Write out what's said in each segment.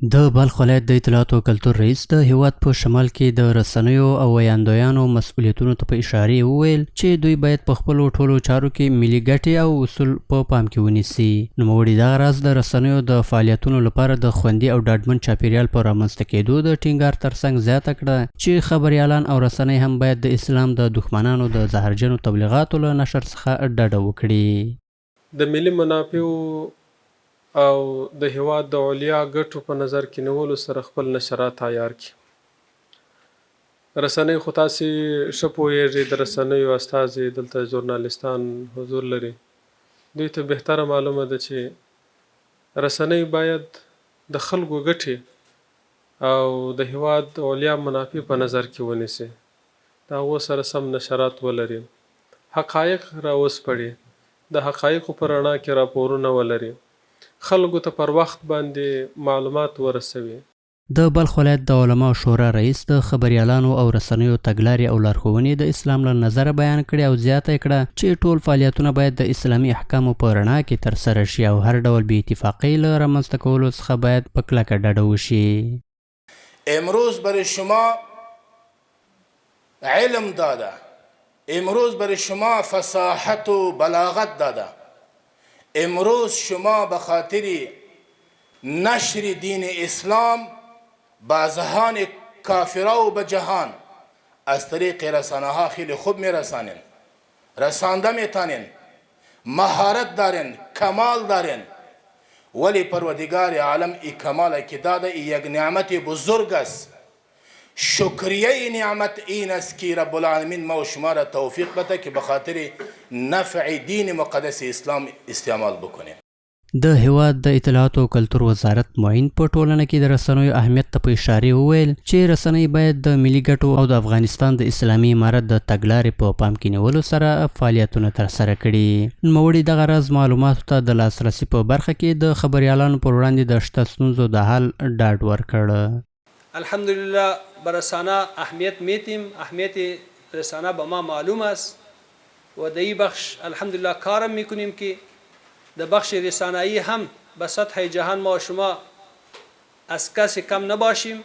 د بلخ ولایت د اطلاعاتو او کلتور رئیس د هیواد په شمال کې د رسنیو او ویاندویانو مسؤلیتونو ته په اشارې وویل چې دوی باید په خپلو ټولو چارو کې ملي ګټې او اصول په پام کې ونیسي. نوموړي دغه راز د رسنیو د فعالیتونو لپاره د خوندي او ډاډمن چاپیریال په رامنځته کېدو د ټینګار ترڅنګ زیاته کړه چې خبریالان او رسنۍ هم باید د اسلام د دښمنانو د زهرجنو تبلیغاتو له نشر څخه ډډه وکړي. د ملي منافعو او د هېواد د علیا ګټو په نظر کې نیولو سره خپل نشرات عیار کړي. رسنۍ خو تاسې ښه پوهېږئ، د رسنیو استازي دلته ژورنالیستان حضور لري، دوی ته بهتره معلومه ده چې رسنۍ باید د خلکو ګټې او د هېواد علیا منافع په نظر کې ونیسي. د هغو سره سم نشرات ولري، حقایق راوسپړي، د حقایقو په رڼا کې راپورونه ولري، خلکو ته پر وخت باندې معلومات ورسوي. د بلخ ولایت د علماو شورا رئیس د خبریالانو او رسنیو تګلارې او لارښوونې د اسلام له نظره بیان کړې او زیاته یې کړه چې ټول فعالیتونه باید د اسلامي احکامو په رڼا کې ترسره شي او هر ډول بې اتفاقۍ له رامنځته کولو څخه باید په کلکه ډډه وشي. امروز برای شما علم داده، امروز برای شما فصاحت و بلاغت داده، امروز شما به خاطر نشر دین اسلام به اذهان کافرا و به جهان از طریق رسانه ها خیلی خوب میرسانین، رسانده میتانین، مهارت دارین، کمال دارین، ولی پروردگار عالم ای کمال که داده ای یک نعمت بزرگ است. شکریه ای نعمت این است که رب العالمین ما و شما را توفیق بده که به خاطر نفع دین مقدس اسلام استعمال بکنیم. د هېواد د اطلاعاتو او کلتور وزارت معین په ټولنه کې د رسنیو اهمیت ته په اشارې وویل چې رسنۍ باید د ملي ګټو او د افغانستان د اسلامي امارت د تګلارې په پام کې نیولو سره فعالیتونه ترسره کړي. نوموړي دغه راز معلوماتو ته د لاسرسي په برخه کې د خبریالانو پر وړاندې د شته ستونزو د حل ډاډ ورکړ. الحمدلله به رسانه اهمیت میتیم، اهمیت رسانه به ما معلوم است و در این بخش الحمدلله کارم میکنیم که د بخش رسانه‌ای هم به سطح جهان ما و شما از کسی کم نباشیم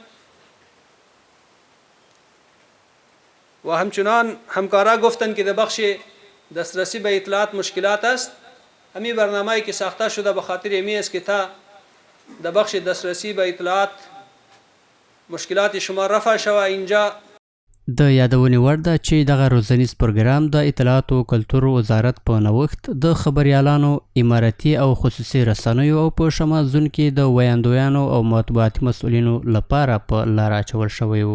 و همچنان همکارا گفتند که د بخش دسترسی به اطلاعات مشکلات است. همی برنامه‌ای که ساخته شده به خاطر همی است که تا د بخش دسترسی به اطلاعات مشکلات شما رفع شوه اینجا. د یادونې وړ ده چې دغه روزنیز پروګرام د اطلاعاتو او کلتور وزارت په نوښت د خبریالانو، امارتي او خصوصي رسنیو او په شمال زون کې د ویاندویانو او مطبوعاتي مسؤلینو لپاره په لاره اچول شوی و.